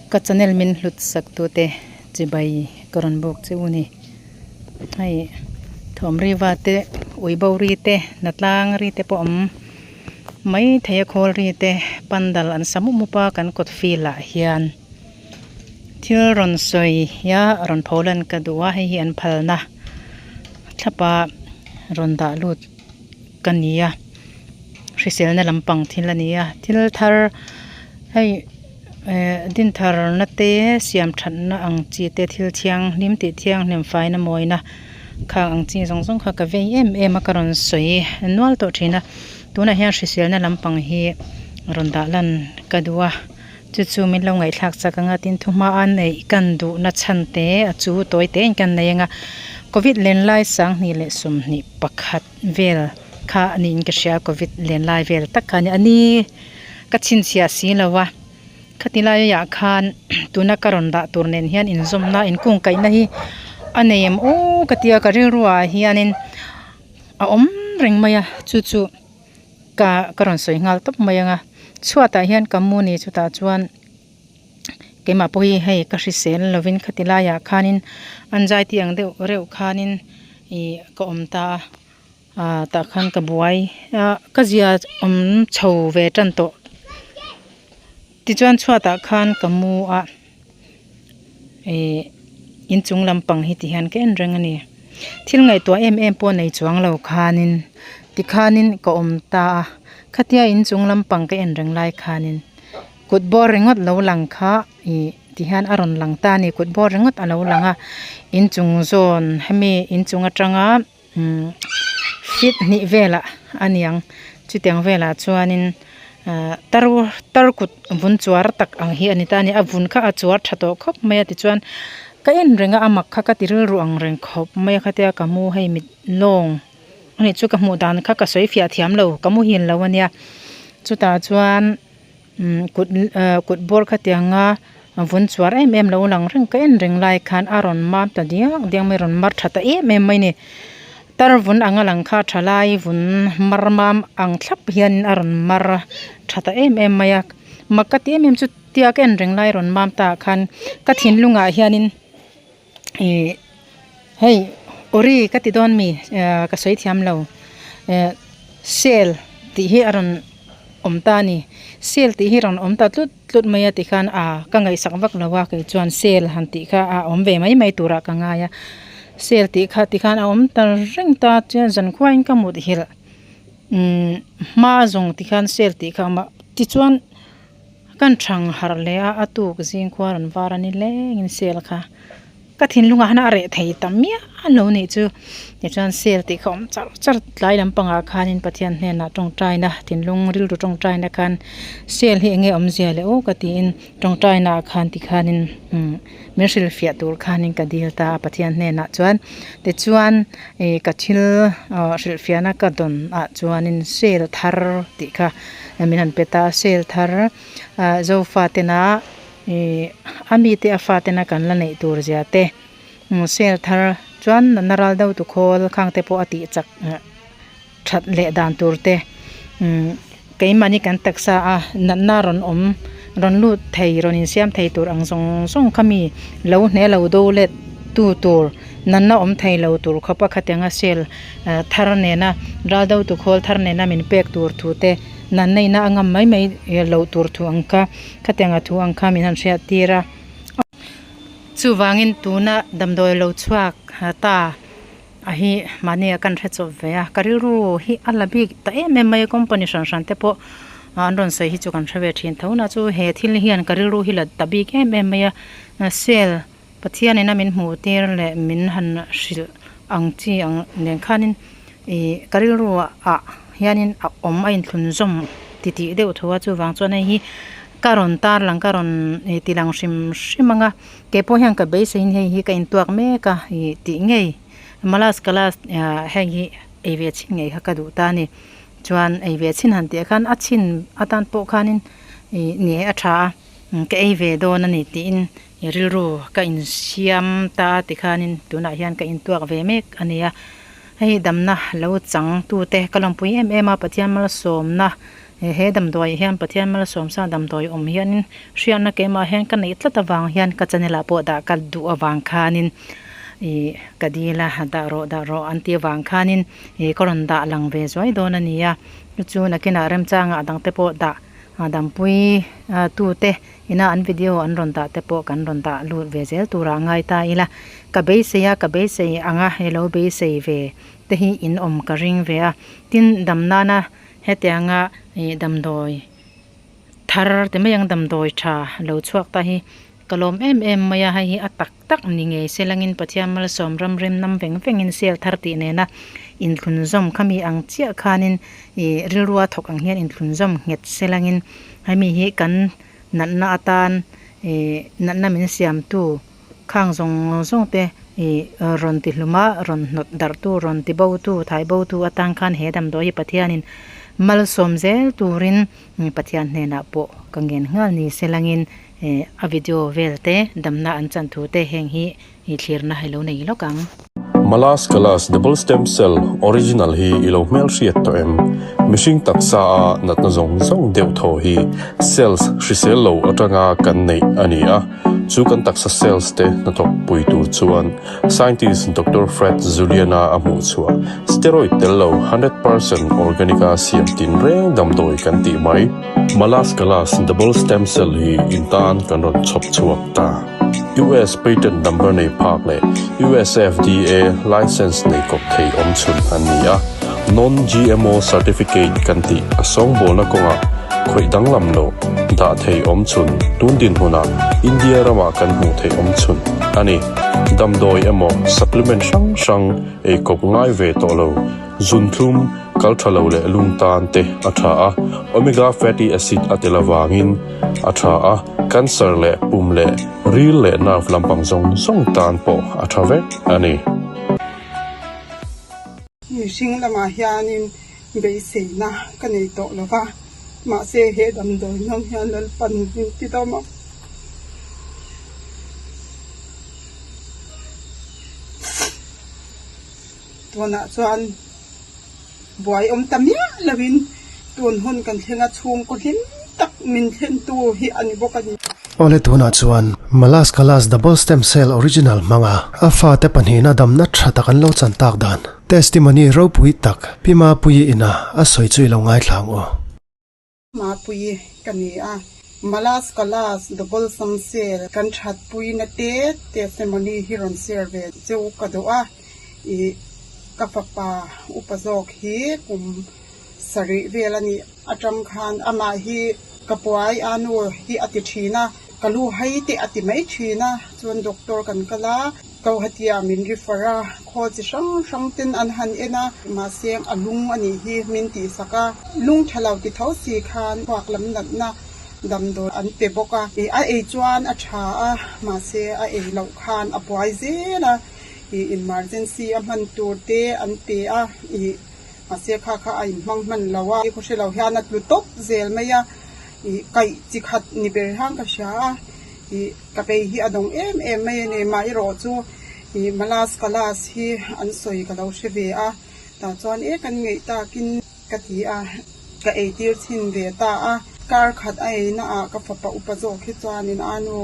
Ka channel min hlut sak tute chibai ka rawn bawk che u ni. Hei thawm ri va te ui bo ri te hnatlang ri te pawh awm mai thei a khawl ri te pandal an sa mup mup a kan kawt field ah hian thil rawn sawi a rawn pho lan ka duh a hei hi an phalna thlapa rawn dah lut ka ni a hriselna lampang thil a ni a thil thar hei eh din tharna te siam thatna ang chi te thil thianghlim tih thianghlim faina mawina khang ang chi zawng zawng kha ka vei em em a ka rawn sawi nual tawh thin a tunah hian hriselna lampang hi rawn dah lan ka duh a chu chu min lo ngaihthlak chak ang a tin thuhma a neih kan duhna chhan te a chu tawi te in kan nei ang a covid len lai sanghnih leh sawmhnih pakhat vel kha a niin ka hria covid len lai vel tak kha a ni a ni ka chhinchhiah si lo a khati laiah khan tuna ka rawn dah tur nen hian inzawmna inkungkaihna hi a nei em aw ka tia ka rilru ah hianin a awm reng mai a chu chu ka ka rawn sawi nghal tawp mai ang a chhuatah hian ka mu ni chutah chuan keimah pawh hi hei ka hrisel lovin khati laiah khanin an zai tih ang deuh reuh khanin ih ka awm ta a. Ah tah khan ka buai a ka zia awm chho ve tan tawh tichuan chhuatah khan ka mu a ih inchung lampang hi ti hian ka en reng a ni thil ngaihtuah em em pawh nei chuang lo khanin tikhanin ka awm ta a khatia inchung lampang ka en reng lai khanin kut bawr ringawt lo lang kha ih ti hian a rawn lang ta a ni kut bawr ringawt a lo lang a inchung zawn hemi inchung atanga. Umm feet hnih velah a niang chutiang velah chuanin ahh tar tar kut vun chuar tak ang hi a ni ta a ni a vun kha a chuar tha tawh khawp mai a tichuan ka en reng a a mak kha ka ti rilru ang reng khawp mai a khatia ka mu hei mit lawng a nih chu ka hmuh dan kha ka sawi fiah thiam lo ka muhil lo a nia chutah chuan. Umm kut ah kut bawr khatianga vun chuar em em lo lang reng ka en reng lai khan a rawn mam ta diak diak mai a rawn mar tha ta em em mai a ni tar vun anga lang kha thalai vun mar mam ang thlap hian a rawn mar tha ta em em mai a mak ka ti em em chu tia ka en reng lai rawn mam ta ah khan ka thinlungah hianin ih hei ori ka ti dawn mi ah ka sawi thiam lo eh sel tih hi a rawn awm ta a ni sel tih hi rawn awm ta tlut tlut mai a tikhan ah ka ngaihsak vak lo a kei chuan sel han tih kha a awm ve mai mai turah ka ngai a sel tih kha tikhan a awm ta reng ta chuan zankhuain ka mut hilh umm hma zawng tikhan sel tih kha a awm a tichuan. Kan thang harh leh a, a tuk zing khua rawn var a ni lengin sel kha ka thinlungah hian a reh thei ta miah lo nih chu tichuan sel tih kha awm char char tlai lampangah khanin Pathian hnenah tawngtaina thinlung rilru tawngtaina khan sel hi eng nge awmzia leh aw ka tiin tawngtaina ah khan tikhanin umm min hrilhfiah tur khanin ka dil ta a Pathian hnenah chuan tichuan ih ka thil ah hrilhfiahna ka dawn ah chuanin sel thar tih kha. Min han pe ta a sel thar ah zofa tena ih a mite a fa tena kan la neih tur zia te sel thar chuan natna ral deuh tu khawl khang te pawh a tih chak that leh dan tur te umm keimahni kan taksa a natna rawn awm rawn lut thei rawn insiam thei tur ang zawng zawng kha mi lo hne lo do let tu tur natna awm thei lo tur khawpa khatianga sel thar nena ral do tu khawl thar nena min pek tur thu te nan neihna a ngam mai mai loh tur thu ang kha khatianga thu ang kha min han hriat tir a. Chuvangin tuna damdawi lo chhuak ta a hi mahni ah kan hre chawp ve a ka rilru hi a la bik ta em em mai a company hran hran te pawh an rawn sawi hi chu kan hre ve thin tho na chu he thil hian ka rilru hi la ta bik em em mai a sale Pathianin a min hmuh tir leh min han hrilh ang chi ang nen khanin ih ka rilru ah hianin a awm a inthlun zawm ti tih deuh thu a chuvang chuan hei hi ka rawn tar lang ka rawn ih ti lang hrim hrim ang a keipawh hian ka beiseiin hei hi ka intuak mek a ih tih ngei malas kalas ah heng hi ei ve chhin ngei kha ka duh ta a ni chuan ei ve chhin han tih ah khan a chhin atan pawh khanin ih ni a tha a. Ka ei ve dawn a ni tiin i rilru ka insiam ta a tikhanin tunah hian ka intuak ve mek a ni a, hei damna lo chang tute ka lawmpui em em a, Pathian malsawmna He damdawi hian Pathian malsawmsa damdawi awm hianin hriatna keimah hian ka neih tlat avang hian ka channel ah pawh dah ka duh avang khanin ih ka dil a dah rawh dah rawh an tih avang khanin ih ka rawn dah lang ve zuai dawn a ni a chu chu nakinah remchangah a dang te pawh dah dampui tute ina an video an rawn dah te pawh kan rawn dah lut ve zel turah a ngai ta ila ka beisei a ka beisei ang a hei lo beisei ve te hi in awm ka ring ve a tin dam nana Hetianga ih damdawi thar ti mai ang damdawi tha lo chhuak ta hi ka lawm em em mai a hei hi a tak tak ni ngei se langin Pathian malsawm ram rem nam veng vengin sel thar tih nena inthlunzawm khami ang chiah khanin ih rilrua thawk ang hian inthlunzawm nghet se langin hemi hi kan natna atan ih natna min siamtu. Khang zawng zawng te ih rawn ti hlum a, rawn hnawt darh tu, rawn ti bo tu, thai bo tu atang khan he damdawi hi Pathianin malsawm zel turin Pathian hnenah pawh ka ngen nghal ni se langin ih a video vel te damna an chan thu te heng hi ih thlirna hi lo nei lawk ang. Malas Kalas Double Stem Cell Original hi i lo hmelhriat tawh em? Mihring taksa a natna zawng zawng deuh thaw hi cells hrisel lo atanga kan neih a ni a, chu kan taksa cells te hnathawk pui tur chuan scientist Doctor Fred Zulian-a a hmuh chhuah steroid tel lo 100% organic a siam tinreng damdawi kan tih mai. Malas Kalas Double Stem Cell hi in tan kan rawn chhawp chhuak ta. US patent number nei phak leh US FDA license nei kawp thei awm chhun an ni a, Non-GMO certificate kan tih a sawngbawlna kawngah khawih danglam lo dah thei awm chhun tun dinhmunah India ramah kan hmuh theih awm chhun a ni. Damdawi emaw supplement hrang hrang ei kawp ngai ve tawh lo. Zunthlum, kal tha lo leh lung tan te a tha a, omega fatty acid a tel avangin a tha a, cancer leh pum leh ril leh nerve lampang zawng zawng tan pawh a tha vek a ni. Mihring lamah hianin beiseina ka nei tawh lo va, mahse he damdawi hnawng hian Lalpan min ti dam a. Tunah chuan buai awm ta miah lovin tun hun kan thleng a, chhungkaw hlim tak min thlentu hi a ni bawk a ni. Awle tunah chuan Malas Kalas Double Stem Cell Original hmanga a fate pahnihna damna tha tak an lo chan tak dan testimony ropui tak Pi Mapuii ina a sawi chu i lo ngaithla ang u. Mapuii ka ni a, Malas Kalas Double Stem Cell kan thatpuina te testimony hi rawn share ve cheu ka duh a, ih ka fapa upa zawk hi kum sarih vel a nih atang khan amah hi ka puai a nu hi a ti thin a, ka lu hai te a ti mai thin a, chuan doctor kan kal a. Kauhatia min refer a, khawl chi hrang hrang ten an han en a, mahse a lung a nih hi min tihsak a, lung tha lo ti tho si khan khuak lam natna damdawi an pe bawk a, ih a ei chuan a tha a, mahse a ei loh khan a buai zel a, ih emergency a hman tur te an pe a, ih mahse kha kha a inhmang hman lo a, i khawhre lo hian a tlu tawp zel mai a, ih kaih chi khat ni ber hian ka hria a, ih. Ka bei hi a dawng em em mai a ni. Mah erawh chu ih Malas Kalas hi an sawi ka lo hre ve a, tah chuan e kan ngeih takin ka ti a, ka eitir chhin ve ta a. Kar khat a eina ah ka fapa upa zawk hi chuanin a nu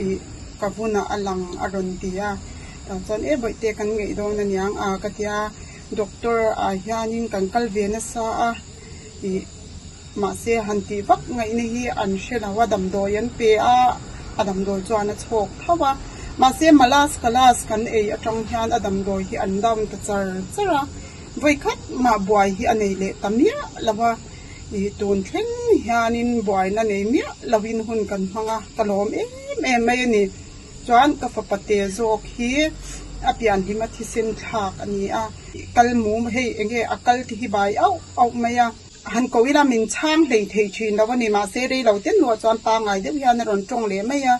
ih ka vunah a lang a rawn ti a, tah chuan e bawihte kan ngeih dawn a niang a ka ti a, doctor ah hianin kan kal ve nasa a ih. Mahse, han tih vak ngaihna hi an hre lo a, damdawi an pe a, a damdawi chuan a chhawk tho a. Mahse, Malas Kalas kan ei atang hian a damdawi hi an down ta char char a, vawi khat mah buai hi a nei leh ta miah lo a. Ih, tun thleng hianin buaina nei miah loin hun kan hmang a, ka lawm em em mai a ni. Chuan ka fapa te zawk hi a pianhlim a thisen thlak a ni a, kal mum hei enge a kal te hi bai auh auh mai a. Han ko ila min chhang hlei thei thin lo a ni, mahse rei lo te nuah chuan pangngai deuh hian a rawn tawng leh mai a,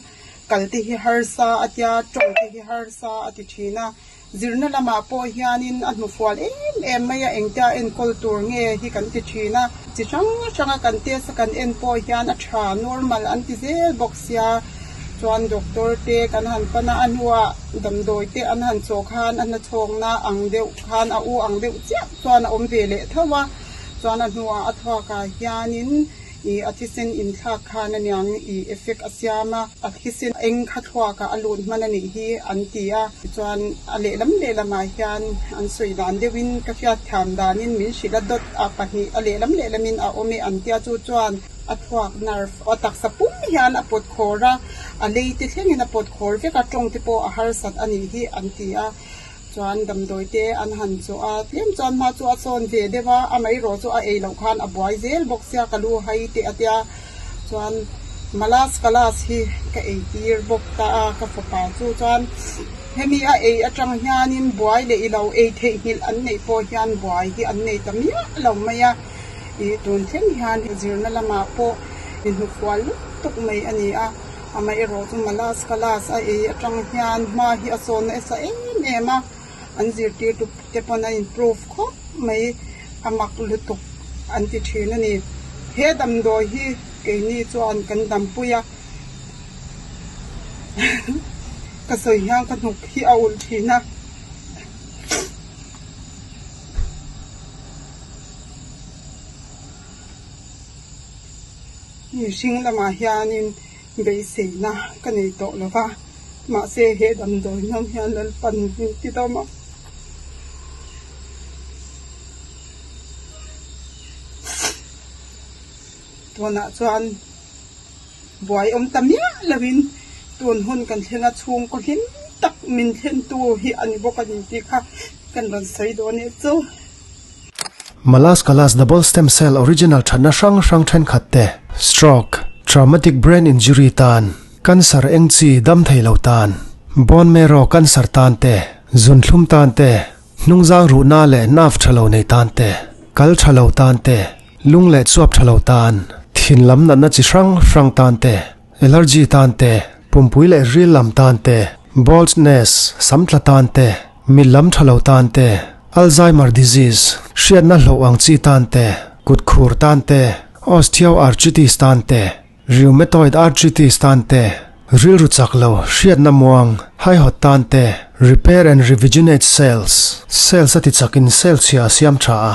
kal te hi harsa a tia, tawng te hi harsa a ti thin a, zirna lamah pawh hianin a hnufual em em mai a, engtia enkawl tur nge hi kan ti thin a, chi hrang hranga kan test a kan en pawh hian a tha normal an ti zel bawk sia, chuan doctor te kan han pan a, a hnuah damdawi te an han chawh khan a hnachhawkna ang deuh khan a u ang deuh chiah chuan a awm ve leh tho a. Chuan a hnuah a thluakah hianin ih a thisen inthlak khan aniang ih effect a siam a, a thisen eng kha thluakah a lut hman a nih hi an ti a. Chuan a lehlam lehlamah hian an sawi dan deuhin ka hriat thiam danin min hrilh a dawt a pahnih a lehlam lehlamin a awm e an tia chu chuan a thluak nerve a taksa pum hian a pawt khawr a, a lei te thlengin a pawt khawr vek a, tawng te pawh a harsat a nih hi an ti a. Chuan damdawi te an han chawh a, tlem chuan hma chu a sawn ve deuh a, amaherawh chu a ei loh khan a buai zel bawk sia ka lu hai teh a tia. Chuan Malas Kalas hi ka ei tir bawk ta a, ka fapa chu chuan hemi a ei atang hianin buai leh i lo ei theihnghilh an neih pawh hian buai hi an nei ta miah lo mai a, ih tun thleng hian zirna lamah pawh inhnufual lutuk mai a ni a. Amaherawh chu Malas Kalas a ei atang hian hma hi a sawn nasa em em a, an zirtirtu te pawn a improve khawp mai, a mak lutuk an ti thin a ni. He damdawi hi keini chuan kan dampui a, ka sawi hian ka hnuk hi a ulh thin a. Mihring lamah hianin beiseina ka nei tawh lo va, mahse he damdawi hnam hian Lalpan min ti dam a. Tunah chuan buai awm ta miah lovin tun hun kan thlen a chhungkaw hlim tak min thlentu hi a ni bawk a ni tih kha kan rawn sawi dawn e chu. Malas Kalas Double Stem Cell Original thatna hrang hrang thenkhat te, Stroke, Traumatic Brain Injury tan, Cancer eng chi dam thei lo tan, Bone Marrow Cancer tan te, Zunthlum tan te, Hnungzang ruhna leh nerve tha lo nei tan te, Kal tha lo tan te, Lung leh chuap tha lo tan, Thin lam natna chi hrang hrang tan te, Allergy tan te, Pumpui leh ril lam tan te, Baldness, sam tla tan te, Mit lam tha lo tan te, Alzheimer disease, hriatna hlauh ang chi tan te, kut khur tan te, osteoarthritis tan te, rheumatoid arthritis tan te, rilru chak lo, hriatna muang, haihawt tan te, repair and reviginate cells, cells a ti chakin cell chhia a siam tha a.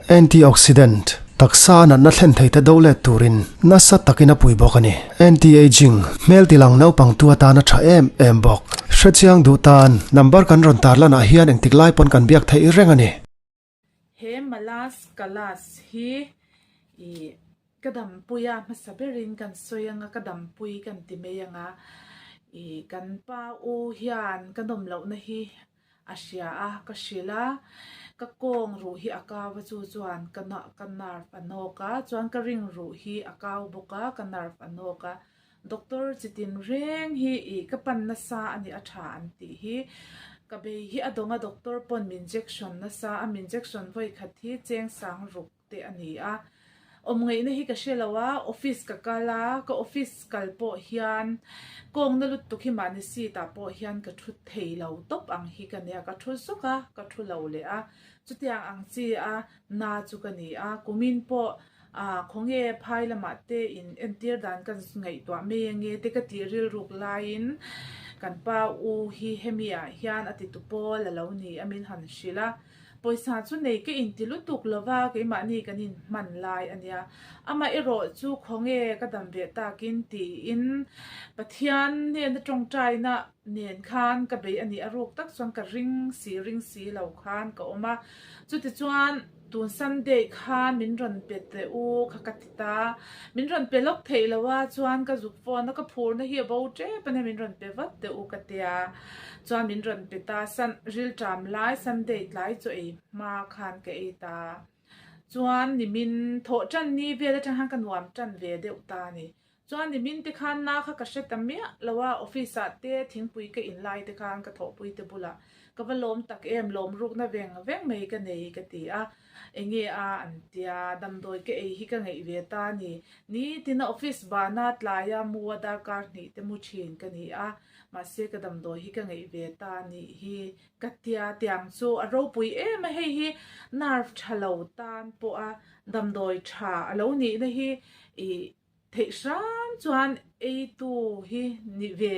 Antioxidant, taksa a natna thlen thei te do let turin nasa takin a pui bawk a ni. Anti-aging, hmel tilang naupang tu atan a tha em em bawk. Hrechiang duh tan, number kan rawn tarlanah hian engtik lai pawn kan biak theih reng a ni. He Malas Kalas hi i ka dampui a, hmasa berin kan sawi anga ka dampui kan ti mai anga i kan pa u hian ka nawm lohna hi A hria a, ka hrilh a, ka kawng ruh hi a kau a chu chuan ka ka nerve a nawk a, chuan ka ring ruh hi a kau bawk a, ka nerve a nawk a, doctor chitin reng hi ih ka pan nasa a ni a tha an tih hi, ka bei hi a dawng a doctor pawn min injection nasa a, min injection vawi khat hi cheng sang ruk te a ni a, awm ngaihna hi ka hre lo a, office ka kal a, ka office kal pawh hian kawngna lutuk hi mahni seat ah pawh hian ka thu thei lo tawp ang hi ka nia, ka thu zuk a, ka thu lo leh a, chutiang ang chi a na chu ka ni a, kumin pawh ah khawnge phai lamah te in entir dan ka ngaihtuah mai ange te ka tih rilruk laiin kan pa u hi hemi ah hian a titu pawl a lo ni a min han hrilh a. Pawisa chu nei ka inti lutuk lova keimahni kan inhman lai a nia. Amaherawh chu khawnge ka dam ve takin tiin Pathian hnena tawngtaina nen khan ka bei a nih a ruk tak chuan ka ring si ring si lo khan ka awm a. Chutichuan tun Sunday khan min rawn pe teh u kha ka ti ta. Min rawn pe lawk theih lo a chuan ka zuk phone a ka phurna hi a bo tep a nia min rawn pe vat teh u ka tia. Chuan min rawn pe ta san rilṭam lai Sunday tlai chaw ei hma khan ka ei ta. Chuan nimin thawh ṭan ni vel aṭang khan ka nuam ṭan ve deuh ta a ni. Chuan nimin te khan na kha ka hre ta miah lo a, office ah te thingpui ka in lai te khan ka thawhpui te bulah ka va lawm tak em, lawm rukna veng veng mai ka nei ka ti a. Enge a an tia, damdawi ka ei hi ka ngeih ve ta a ni. Nitina office bana tlaia mu a darkar hnih te mu ṭhin ka ni a. Mahse ka damdawi hi ka ngeih ve ta a nih hi ka tia tiang chu a ropui em a hei hi nerve tha lo tan pawh a damdawi tha a lo nih na hi ih theih hram chuan ei tu hi ni ve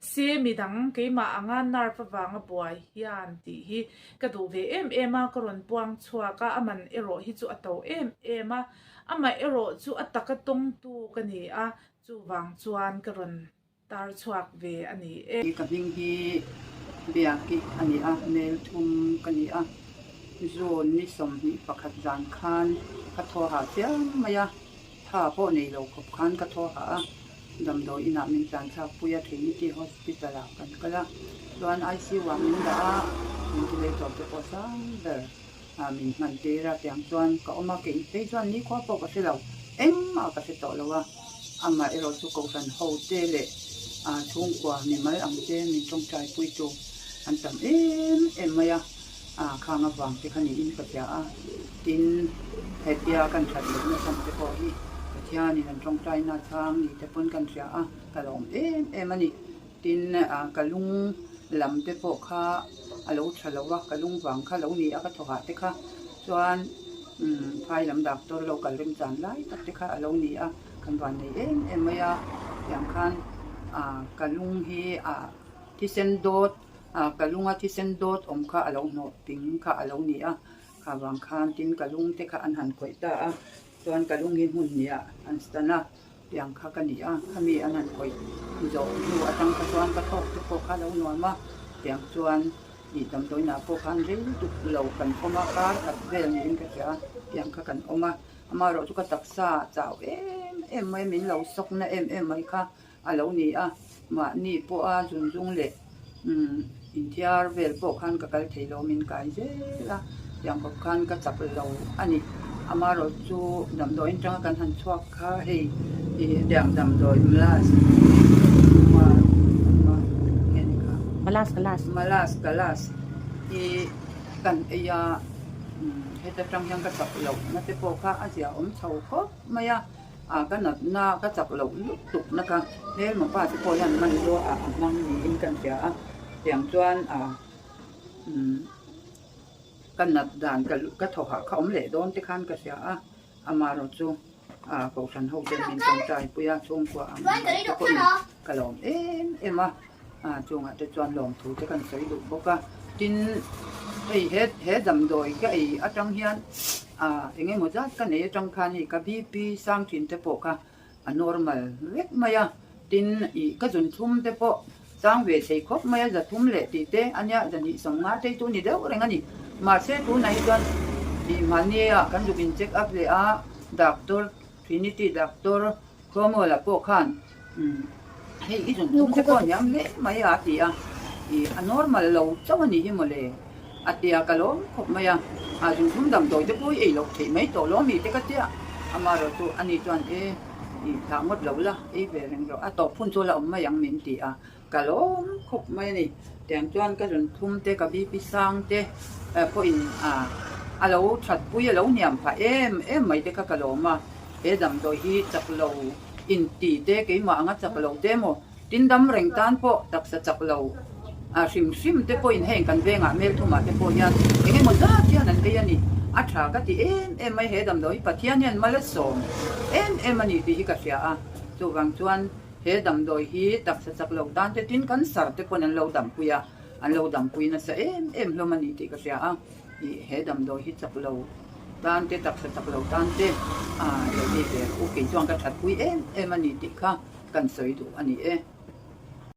Se midang keimah anga nerve avanga buai hian tih hi ka duh ve em em a, ka rawn puang chhuak a, a man erawh hi chu a to em em a, amah erawh chu a taka tawngtu ka ni a, chuvang chuan ka rawn tar chhuak ve a ni e. Ka hming hi Biaki a ni a, Melthum ka ni a, June ni 21 zan khan ka thaw hah chiang mai a, tha pawh nei lo khawp khan ka thaw hah a, damdawi inah min tlan thlak pui a, Trinity Hospital ah kan kal a, chuan ICU ah min dah a, ventilator te pawh sang ber ah min hman tir a, tiang chuan ka awm a, kei phei chuan nikhua pawh ka hre lo, engmah ka hre tawh lo a, amah erawh chu Kohhran ho te leh ah chhungkua mimal ang te min tawngtai pui tu an tam em em mai a, ah khang avang te kha niin ka hria a, tin hetia kan that leh nasa te pawh hi Pathianin an tawngtaina chhang ni te pawn kan hria a, ka lawm em em a ni. Tin ah ka lung lam te pawh kha a lo tha lo a, ka lung vang kha lo ni a ka thawhah te kha chuan umm phai lam doctor lo kal remchan lai tak te kha a lo ni a, kan van nei em em mai a, tiang khan ah ka lung hi ah thisen dawt Ah ka lunga thisen dawt awm kha a lo hnawh ping kha a lo ni a, kha vang khan tin ka lung te kha an han khawih ta a, chuan ka lung hi hmun hniah an stan a, tiang kha ka ni a, khami an han khawih zawh hnu atang kha chuan ka thawk te pawh kha a lo nuam a, tiang chuan ih damdawiinah pawh khan rei lutuk lo kan awm a, kar khat vel niin ka hria a, tiang kha kan awm a, amaherawh chu ka taksa chau em em mai min lo sawk na em em mai kha. a lo ni a, mahni pawha zunzung leh inthiar vel pawh khan ka kal thei lo min kai zel a, tiang khawp khan ka chak lo a ni. Amaherawh chu damdawiin atanga kan han chhuak kha hei ih tiang damdawi malas Malas kalas Malas kalas hi kan ei a, heta tang hian ka chak loh na te pawh kha a zia awm chho khawp mai a. A ka natna ka chak loh lutuk na kha hmelma pa te pawh hian hmanrua ah a hmang niin kan hria a, tiang chuan a umm ka nat dan ka ka thawhah kha awm leh dawn te khan ka hria a, amaherawh chu a kohhran ho ten min tawngtai pui a chhungkua ang te pawhin ka lawm em em a. A chungah te chuan lawmthu te kan sawi duh bawk a, tin hei he he damdawi ka ei atang hian ah eng emaw zat ka nei atang khan hei ka BP sang thin te pawh kha a normal vek mai a, tin ih ka zun thlum te pawh sang ve thei khawp mai a, za thum leh tih te ania zahnih sawmnga te hi chu ni deuh reng a ni, mahse tunah hi chuan ih mahni ah kan zuk in check up leh a doctor Trinity doctor Cromwell-a pawh khan hei i zun thum te pawh hniam hle mai a ti a, ih a normal lo chauh a nih hi mawle a ti a, ka lawm khawp mai a, a zun thum damdawi te pawh i ei loh theih mai tawh lawm i te ka tia, amaherawh chu ani chuan e ih thlah ngawt lo la ei ve reng rawh a tawp hun chu la awm mai ang min ti a. Ka lawm khawp mai a ni. Tiang chuan ka zun thum te, ka BP sang te pawhin a lo that pui a lo hniam phah em em mai te kha ka lawm a. He damdawi hi chak lo inti te, keimah anga chak lo te emaw, tin dam reng tan pawh taksa chak lo hrim hrim te pawhin heng kan vengah Melthumah te pawh hian eng emaw zat hian an ei a ni. A tha ka ti em em mai he damdawi hi Pathian hian mal a sawm em em a ni tih hi ka hria a. Chuvang chuan. He damdawi hi taksa chak lo tan te tin cancer te pawn an lo dampui a, an lo dampui nasa em em hlawm a ni tih ka hria a, ih he damdawi hi chak lo tan te taksa chak lo tan te ah lo ei ve rawh u, kei chuan ka thatpui em em a ni tih kha kan sawi duh a ni e.